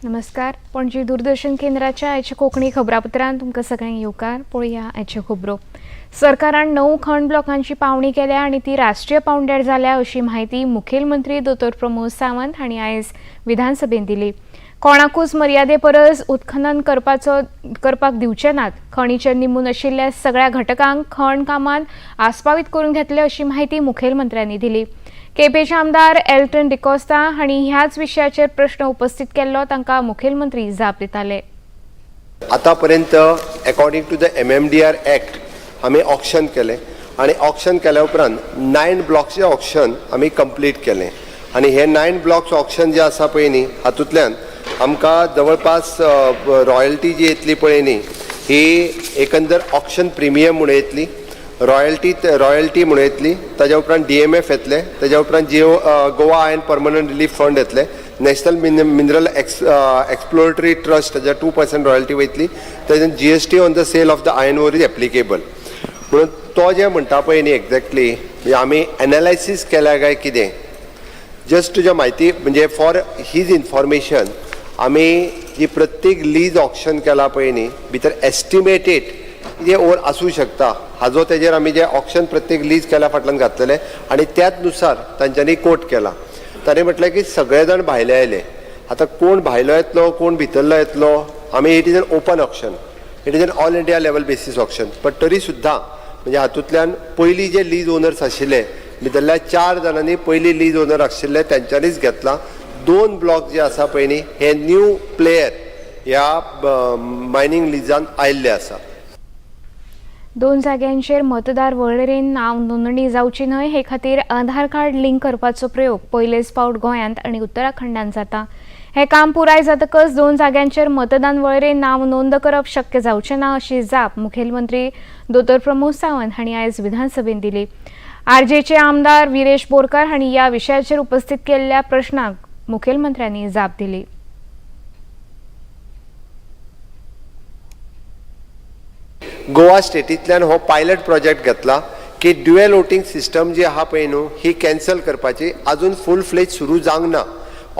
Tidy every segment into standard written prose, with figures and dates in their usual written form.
नमस्कार. पणजी दूरदर्शन केंद्राच्या आयच्या कोंकणी खबरापत्रांत तुमकां सगळ्यांक येवकार. पळोवया आयच्यो खबरो. सरकारान 9 खण ब्लॉकांची पावणी केल्या आनी ती राष्ट्रीय पावंड्यार जाल्या अशी म्हायती मुखेलमंत्री दोतोर प्रमोद सावंत हांणी आयज विधानसभेंत दिली. कोणाकूच मर्यादे परस उत्खनन करपाक दिवचे नात. खणीचेर निंबून आशिल्ल्या सगळ्या घटकांक खण कामांत आस्पावीत करून घेतले अशी म्हायती मुखेलमंत्र्यांनी दिली. केपेचे आमदार एल्टन डिकोस्ता हांणी ह्याच विशयाचेर प्रश्न उपस्थित केल्लो, तांकां मुखेलमंत्री जाप दिताले. आतापर्यंत according to the MMDR act आमी ऑक्शन केलें आनी ऑक्शन केल्या उपरांत 9 ब्लॉक्सचें ऑक्शन आमी कंप्लीट केलें आनी हे 9 ब्लॉक्स ऑक्शन जे आसा पळय न्ही, हातूंतल्यान आमकां जवळपास रॉयल्टी जी येतली पळय न्ही, ही एकंदर ऑक्शन प्रिमियम म्हूण येतली, रॉयल्टी म्हूण येतली, ताज्या उपरांत DMF येतले, ताज्या उपरांत Jio Goa iron permanent relief fund येतले, नॅशनल मिनरल एक्सप्लोरेटरी ट्रस्ट ताज्या 2% रॉयल्टी वयतली, ताज्या GST on the sale of the iron ore is applicable. म्हणून तो जें म्हणटा पळय न्ही, एक्झॅक्टली म्हणजे आमी एनालायसीस केल्या काय कितें, जस्ट तुज्या म्हायती म्हणजे फॉर his information, आमी जी प्रत्येक लीज ऑक्शन केला पळय न्ही, भितर एस्टिमेटेड कितें ओर आसूं शकता हाजो तेजेर आमी जे ऑक्शन प्रत्येक लीज केल्या फाटल्यान घातलेले आनी त्याच नुसार तांच्यांनी कोट केला. ताणें म्हटलें की सगळे जाण भायले आयले, आतां कोण भायलो येतलो कोण भितरलो येतलो, आमी it is an open auction, it is an all India level basis auction, but तरी सुद्दां म्हणजे हातूंतल्यान पयलीं जे लीज ओनर्स आशिल्ले भितरल्या 4 जाणांनी पयलीं लीज ओनर आशिल्ले तेंच्यांनीच घेतला. 2 ब्लॉक जे आसा पळय न्ही, हे न्यू प्लेयर ह्या मायनींग लिजान आयिल्ले आसा. 2 जाग्यांचेर मतदार वळेरेन नांव नोंदणी जावची न्हय हे खातीर आधार कार्ड लिंक करपाचो प्रयोग पयलेच फावट गोंयांत आनी उत्तराखंडांत जाता. हें काम पुराय जातकच 2 जाग्यांचेर मतदान वळेरेन नांव नोंद करप शक्य जावचें ना अशी जाप मुखेलमंत्री दोतोर प्रमोद सावंत हांणी आयज विधानसभेंत दिली. आरजेचे आमदार विरेश बोरकार हांणी ह्या विशयाचेर उपस्थित केल्ल्या प्रश्नाक मुखेलमंत्र्यांनी जाप दिली. गोवा स्टेटींतल्यान हो पायलट प्रोजेक्ट घेतला की ड्युएल वोटींग सिस्टम जी आहा पळय न्हू, ही कॅन्सल करपाची अजून फूल फ्लेज सुरू जावंक ना.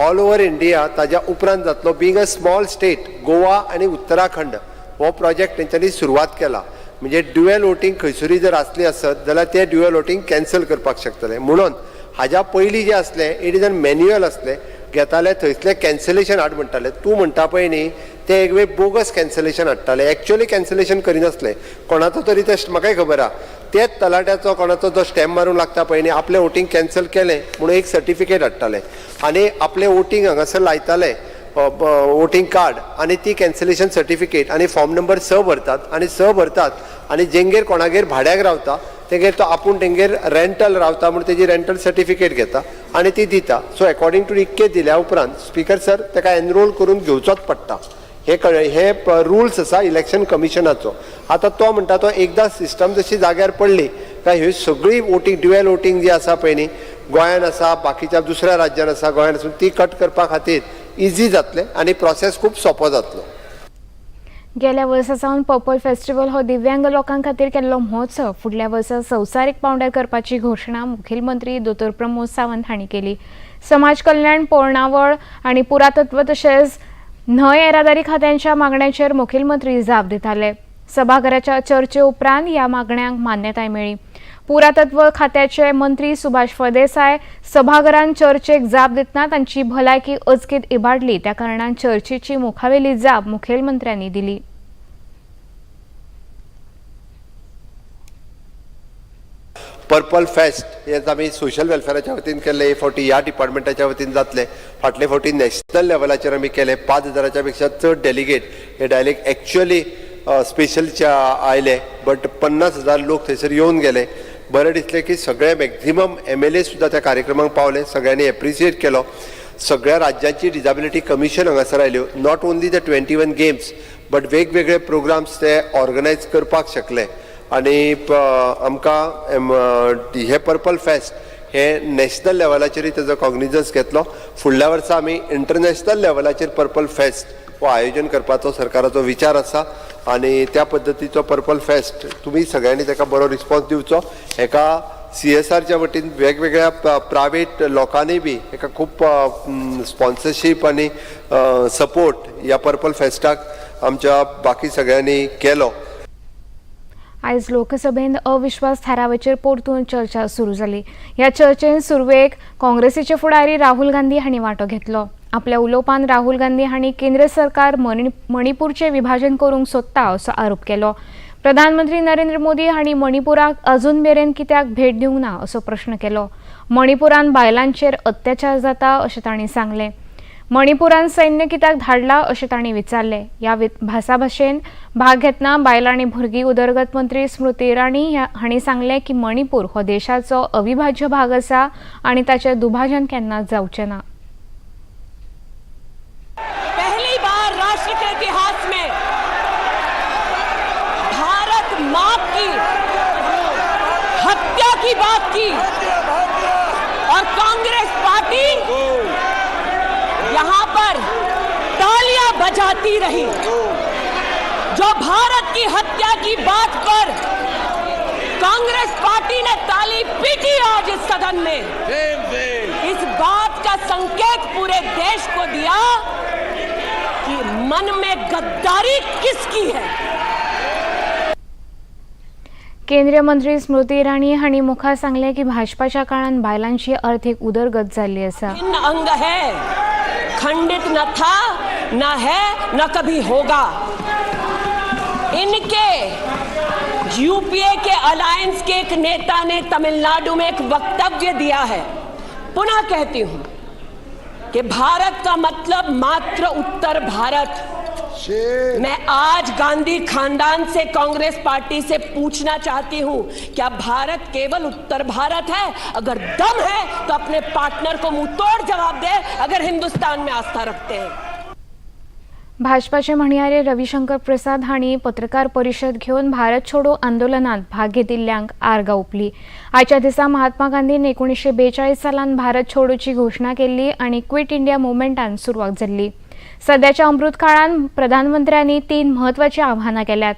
ऑल ओवर इंडिया ताज्या उपरांत जातलो. Being a small state, Goa आनी उत्तराखंड हो प्रोजेक्ट तेंच्यांनी सुरवात केला. म्हणजे ड्युएल वोटींग खंयसरूय जर आसली आसत जाल्यार ते ड्युएल वोटींग कॅन्सल करपाक शकतले. म्हणून हाज्या पयलीं जें आसलें it is an manual आसलें, घेताले थंयसलें कॅन्सलेशन हाड म्हणटाले. तूं म्हणटा पळय न्ही, ते एक वेळ बोगस कॅन्सलेशन हाडटाले, एक्चुअली कॅन्सलेशन करिनासले. कोणाचो तरी ते म्हाकाय खबर आहा, तेच तलाट्याचो कोणाचो जो स्टॅम्प मारूंक लागता पळय न्ही, आपलें वोटींग कॅन्सल केलें म्हणून एक सर्टिफिकेट हाडटाले आनी आपलें वोटींग हांगासर लायताले, वोटींग कार्ड आनी ती कॅन्सलेशन सर्टिफिकेट आनी फॉर्म नंबर 6 भरतात आनी 6 भरतात आनी जेंगेर कोणागेर भाड्याक रावता तेंगेर तो आपूण तेंगेर रेंटल रावता म्हूण तेजी रेंटल सर्टिफिकेट घेता आनी ती दिता. सो एकॉर्डिंग टू इतकें दिल्या उपरांत स्पिकर सर तेका एनरोल करून घेवचोच पडटा. हे कळ्ळें, हे रुल्स आसा इलेक्शन कमिशनाचो. आतां तो म्हणटा तो एकदां सिस्टम जशी जाग्यार पडली काय ह्यो सगळी वोटींग ड्युएल वोटींग जी आसा पळय न्ही, गोंयान आसा, बाकीच्या दुसऱ्या राज्यान आसा, गोंयान आसून ती कट करपा खातीर इजी जातलें आनी प्रोसेस खूब सोंपो जातलो. गेल्या वर्सा सावन पर्पल फेस्टिवल हो दिव्यांग लोकां खातीर केल्लो महोत्सव फुडल्या वर्सा संवसारीक पावंड्यार करपाची घोशणा मुखेलमंत्री दोतोर प्रमोद सावंत हांणी केली. समाज कल्याण, पोरणावळ आनी पुरातत्व तशेंच न्हंय येरादारी खात्यांच्या मागण्यांचेर मुखेलमंत्री जाप दिताले. सभाघराच्या चर्चे उपरांत ह्या मागण्यांक मान्यताय मेळ्ळी. पुरातत्व खात्याचे मंत्री सुभाष फळदेसाय सभाघरान चर्चेक जाप दितना तांची भलायकी अचकीत इबाडली, त्या कारणान चर्चेची मुखावेली जाप मुखेलमंत्र्यांनी दिली. पर्पल फेस्ट हे आमी सोशल वेलफेराच्या वतीन केल्ले, हे फावटी ह्या डिपार्टमेंटाच्या वतीन जातले. फाटले फावटी नॅशनल लेवलाचेर आमी केले, 5,000 पेक्षा चड डेलिगेट हे डायरेक्ट एक्च्युअली स्पेशलच्या आयले, बट 50,000 लोक थंयसर येवन गेले. बरें दिसलें की सगळे मॅक्झिमम MLA सुद्दां त्या कार्यक्रमाक पावले, सगळ्यांनी एप्रिशिएट केलो. सगळ्या राज्यांची डिजेबिलिटी कमिशन हांगासर आयल्यो, not only the 21 games but वेगवेगळे प्रोग्राम्स ते ऑर्गनायज करपाक शकले. आनी आमकां हे पर्पल फेस्ट हे नॅशनल लेवलाचेरूय तेजो कॉग्निजन्स घेतलो. फुडल्या वर्सा आमी इंटरनॅशनल लेवलाचेर पर्पल फेस्ट हो आयोजन करपाचो सरकाराचो विचार आसा आनी त्या पद्दतीचो पर्पल फेस्ट तुमी सगळ्यांनी ताका बरो रिस्पॉन्स दिवचो. हेका सीएसआरच्या वतीन वेगवेगळ्या प्रायवेट लोकांनी बी हेका खूब स्पॉन्सरशीप आनी सपोर्ट ह्या पर्पल फेस्टाक आमच्या बाकी सगळ्यांनी केलो. आयज लोकसभेंत अविश्वास थारावाचेर परतून चर्चा सुरू जाली. ह्या चर्चेन सुरवेक काँग्रेसीचे फुडारी राहुल गांधी हांणी वांटो घेतलो. आपल्या उलोवपान राहुल गांधी हांणी केंद्र सरकार मणिपूरचें विभाजन करूंक सोदता असो आरोप केलो. प्रधानमंत्री नरेंद्र मोदी हांणी मणिपुराक अजून मेरेन कित्याक भेट दिवंक ना असो प्रश्न केलो. मणिपुरान बायलांचेर अत्याचार जाता अशें तांणी सांगलें. मणिपुरान सैन्य कित्याक धाडला अशें तांणी विचारलें. ह्या भासाभाशेन भाग घेतना बायलां आनी भुरगीं उदरगत मंत्री स्मृती इराणी हांणी सांगलें की मणिपूर हो देशाचो अविभाज्य भाग आसा आनी ताचें दुभाजन केन्नाच जावचें ना. पहली बार राष्ट्र के इतिहास में भारत मां की हत्या की बात की और कांग्रेस पार्टी यहां पर तालियां बजाती रही. जो भारत की हत्या की बात पर कांग्रेस पार्टी ने ताली पीटी आज इस सदन में, इस बात का संकेत पूरे देश को दिया कि मन में गद्दारी किसकी है. केंद्रीय मंत्री स्मृती इराणी हांणी मुखार सांगलें की भाजपाच्या काळान बायलांची अर्थीक उदरगत जाल्ली आसा. भिन्न अंग है, खंडित न था, न है, न कभी होगा. इनके यूपीए के अलायंस के एक नेता ने तमिलनाडु में एक वक्तव्य दिया है. पुनः कहती हूं कि भारत का मतलब मात्र उत्तर भारत. मैं आज गांधी खानदान से, कांग्रेस पार्टी से पूछना चाहती हूं, क्या भारत केवल उत्तर भारत है? अगर दम है तो अपने पार्टनर को मुंह तोड़ जवाब दे, अगर हिंदुस्तान में आस्था रखते हैं. भाजपाचे म्हणयारे रविशंकर प्रसाद हांणी पत्रकार परिशद घेवन भारत छोडो आंदोलनात भाग घेतिल्ल्यांक आर्गां ओंपली. आयच्या दिसा महात्मा गांधीन 1942 सालान भारत छोडोची घोशणा केल्ली आनी क्विट इंडिया मुवमेंटान सुरवात जाल्ली. सध्याच्या अमृत काळान प्रधानमंत्र्यांनी तीन म्हत्वाची आव्हानां केल्यात: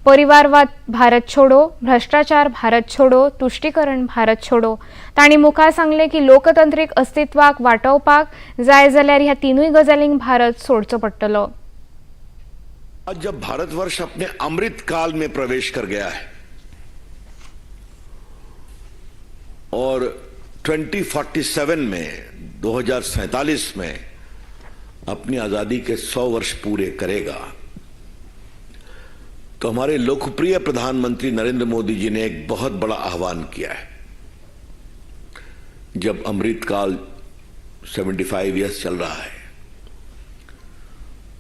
परिवारवाद भारत छोडो, भ्रष्टाचार भारत छोडो, तुश्टीकरण भारत छोडो. तांणी मुखार सांगलें की लोकतंत्रीक अस्तित्वाक वाटोवपाक जाय जाल्यार ह्या तिनूय गजालींक भारत सोडचो पडटलो. आज जब भारतवर्ष अपने अमृत काल में प्रवेश कर गया है और 2047 में, 2047 में अपनी आजादी के 100 वर्ष पूरे करेगा, तो हमारे लोकप्रिय प्रधानमंत्री नरेंद्र मोदी जी ने एक बहुत बड़ा आह्वान किया है. जब अमृत काल 75 इयर्स चल रहा है,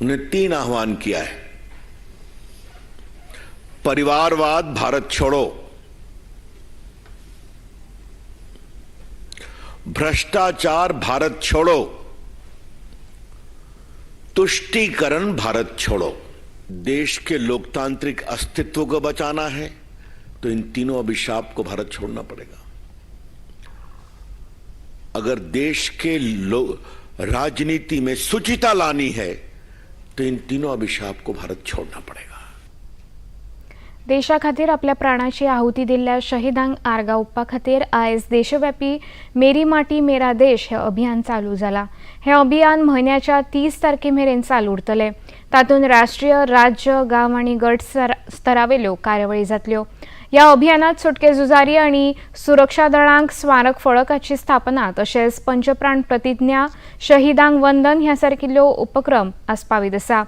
उन्हें तीन आह्वान किया है. परिवारवाद भारत छोड़ो, भ्रष्टाचार भारत छोड़ो, तुष्टीकरण भारत छोड़ो. देश के लोकतांत्रिक अस्तित्व को बचाना है तो इन तीनों अभिशाप को भारत छोड़ना पड़ेगा. अगर देश के राजनीति में शुचिता लानी है तो इन तीनों अभिशाप को भारत छोड़ना पड़ेगा. देशा खातीर आपल्या प्राणाची आहुती दिल्ल्या शहीदांक आर्गां ओंपपा खातीर आयज देशव्यापी मेरी माटी मेरा देश हें अभियान चालू जालां. हें अभियान म्हयन्याच्या 30 तारखे मेरेन चालू उरतलें. तातूंत राष्ट्रीय, राज्य, गांव आनी गट स्तरावेल्यो कार्यावळी जातल्यो. ह्या अभियानात सुटके झुजारी आनी सुरक्षा दळांक स्मारक फळकाची स्थापना तशेंच पंचप्राण प्रतिज्ञा, शहीदांक वंदन ह्या सारकिल्ल्यो उपक्रम आस्पावीत आसा.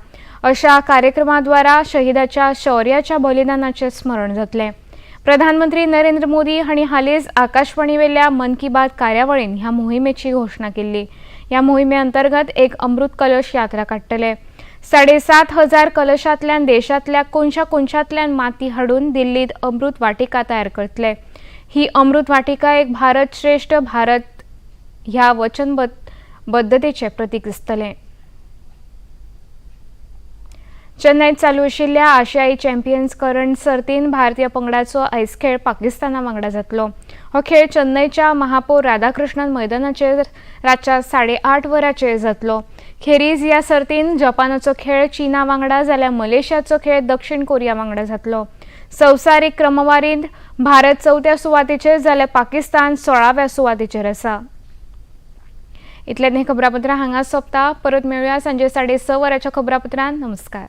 अशा कार्यक्रमाद्वारा शहीदाच्या शौर्याच्या बलिदानाचें स्मरण जातलें. प्रधानमंत्री नरेंद्र मोदी हांणी हालींच आकाशवाणीवेल्या मन की बात कार्यावळीन ह्या मोहिमेची घोशणा केल्ली. ह्या मोहिमे अंतर्गत एक अमृत कलश यात्रा काडटले. 7500 कलशांतल्यान देशांतल्या कोनशा कोनशांतल्यान माती हाडून दिल्लीत अमृत वाटिका तयार करतले. ही अमृत वाटिका एक भारत श्रेष्ठ भारत ह्या वचनबद्धतेचें प्रतीक आसतलें. चेन्नयत चालू आशिल्ल्या आशियाई चॅम्पियन्स करंड सर्तीन भारतीय पंगडाचो आयज खेळ पाकिस्ताना वांगडा जातलो. हो खेळ चेन्नयच्या महापौर राधाकृष्णन मैदानाचेर रातच्या 8:30 वरांचेर जातलो. खेरीज ह्या सर्तीन जपानाचो खेळ चीना वांगडा जाल्यार मलेशियाचो खेळ दक्षिण कोरिया वांगडा जातलो. संवसारीक क्रमवारींत भारत चवथ्या सुवातेचेर जाल्यार पाकिस्तान 16व्या सुवातेचेर आसा. इतलेंच हें खबरापत्र हांगा सोंपता. परत मेळुया सांजे 6:30 वरांच्या खबरापत्रांत. नमस्कार.